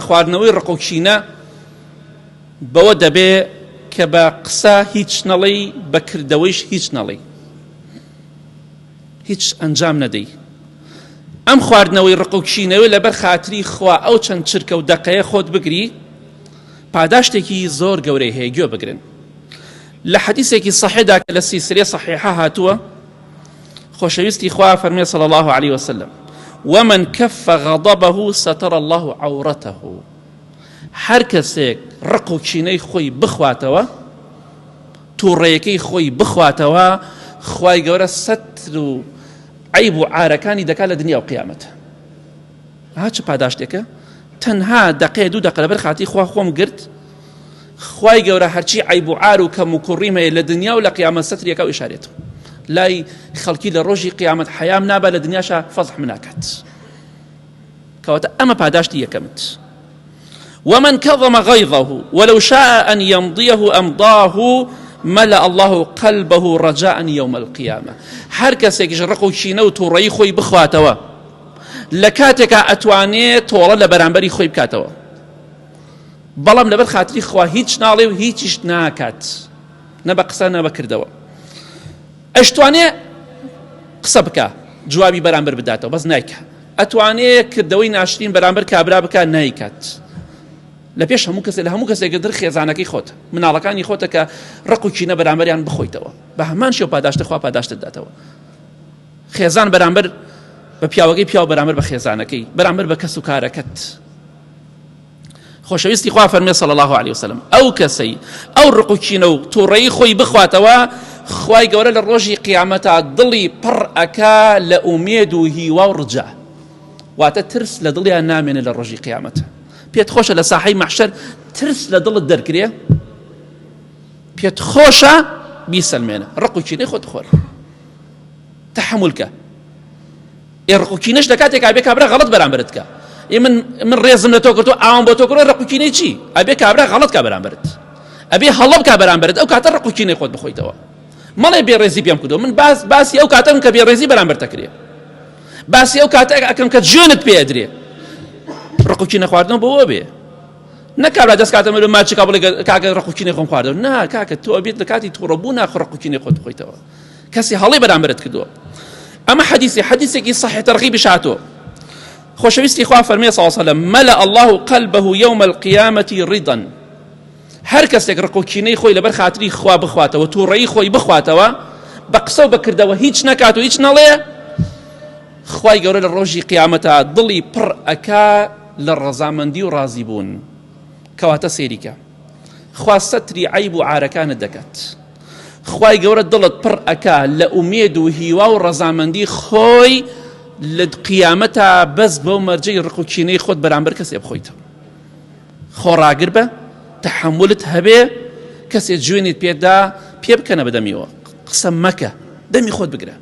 خواردنەوەی ڕق و کینە بەوە دەبێ کە بە قسە هیچ نەڵێی بە کردەوەیش هیچ نەڵێی هیچ ئەنجام نەدەی ئەم خواردنەوەی ڕق و کینەوەی لەبەر خاتری خوا ئەو چەند چرکە و دەقەیە خۆت بگری پاداشتێکی زۆر گەورەی هەیە گوێ بگرن لە حەدیسێکی سەحێدا کە لە سیسرێ سەحیحە هاتووە خۆشەویستی خوا فەرمێ صلی الله علیه وسلم ومن کف غضبه ستر الله عورته هەر کەسێک ڕق و کینەی خۆی بخواتەوە تووڕەیەکەی خۆی بخواتەوە خوای گەورە سەتر و عیب و عارەکانی دەکات لە دنیا و قیامەت ها چ پاداشتێکە تەنها دقەیە دوو دقە لەبەر خاتی خوا خۆم گرت خوای گەورە هەرچی عەیب و عار و کەم و کوڕیم هەیە لە دنیا و لە قیامەت سەتری ئەکا و ئیشارێتەوە لای خەڵکی لە ڕۆژی قیامەت حەیام نابا لە دنیاشا فەزح مناکات کەواتە ئەمە پاداشتی یەکەمت ومن كظم غيظه ولو شاء أن يمضيه أمضاه ملأ الله قلبه رجاء يوم القيامة هەر کەسێکیش ڕق و کینە و تووڕەیی خۆی بخواتەوە لە کاتێکا ئەتوانێ تۆڵە لە بەرامبەری خۆی بکاتەوە بەڵام لەبەر خاتری خوا هیچ ناڵێ و هیچیش ناکات نە بە قسە نە بە کردەوە ئەشتوانێ قسە بکە جوابی بەرامبەر بداتەوە بەس نایکە ئەتوانێ کردەوەی ناشرین بەرامبەر کابرا بکە نایکات لە پێش هەموو کەسێک لە هەموو کەسێک در خێزانەکەی خۆت مناڵەکانی خۆتە کە ڕق و کینە بەرامبەریان بخۆیتەوە بە هەمان شێو پاداشتە خوا پاداشتت داتەوە خێزان بەرامبەر بە پیاوەکەی پیاو بەرامبەر بە خێزانەکەی بەرامبەر بە کەس و کارەکەت خۆشەویستی خوا فەرمێ صلی الله علیه وسلم ئەو کەسەی ئەو ڕق و کینە و تووڕەیی خۆی بخواتەوە خوای گەورە لە ڕۆژی قیامەتا دڵی پڕ ئەکا لە ئومێد و هیوا و ڕجا واتە ترس لە دڵیان نامێنێ لە ڕۆژی قیامەت پێت خۆشە لە ساحەی مەحشەر ترس لە دڵت دەرکرێ پێت خۆشە بیسەلمێنە ڕق و کینەی خۆت خۆر تەحەمول کە ئێ ڕق و کینەش لە کاتێکا بێ کابرا غەڵەت بەرامبەرت کە ئێ من من ڕێزم لە تۆ کردو ئاوم بۆ تۆ کردو ڕق و کینەی چی ئەبێ کابرا غەڵەت کا بەرامبەرت ئەبێ هەڵە بکا بەرامبەرت ئەو کاتە ڕق و کینەی خۆت بخۆیتەوە مەڵێ بێڕێزی پێم کردو من باس باسی ئەو کاتەم کە بێڕێزی بەرامبەر دەکرێ باسی ئەو کاتە ئەکەم کە جوێنت پێ ئەدرێ ڕق و کینە خواردنەوە بۆ بێ نە کابرا دەست کاتە مرۆ ماچێکا بڵێ کاکە ڕق و کینەی خۆم خواردەوە نا کاکە تۆ ئەبێت لە کاتی تووڕەبوو ناخ ڕق و کینەی خۆت بخۆیتەوە کەسی هەڵەی بەرامبەرت کردووە ئەمە حەدیثی حەدیثێکی صحیح ترغیبیش هاتووە خۆشەویستی خوا فەرمێ صلی الله علیه وسلم ملأ الله قلبه يوم القيامة رضا هەر کەسێک ڕق و کینەی خۆی لەبەر خاتری خوا بخواتەوە تووڕەیی خۆی بخواتەوە بە قسە و بەکردەوە هیچ نەکات و هیچ نەڵێ خوای گەورە لە ڕۆژی قیامەتا دڵی پڕ ئەکا لە ڕەزامەندی و ڕازی بوون کەواتە سەیریکە خوا سەتری عەیب و عارەکانت دەکات خوای گەورە دڵت پڕ ئەکا لە ئومێد و هیوا و ڕەزامەندی خۆی لە قیامەتا بەس بەو مەرجەی ڕق و کینەی خۆت بەرامبەر کەسێ بخۆیتەوە خۆڕاگر بە تەحەمولت هەبێ کەسێ جوێنیت پێدا پێ بکەنە بەدەمیەوە قسە مەکە دەمی خۆت بگرە.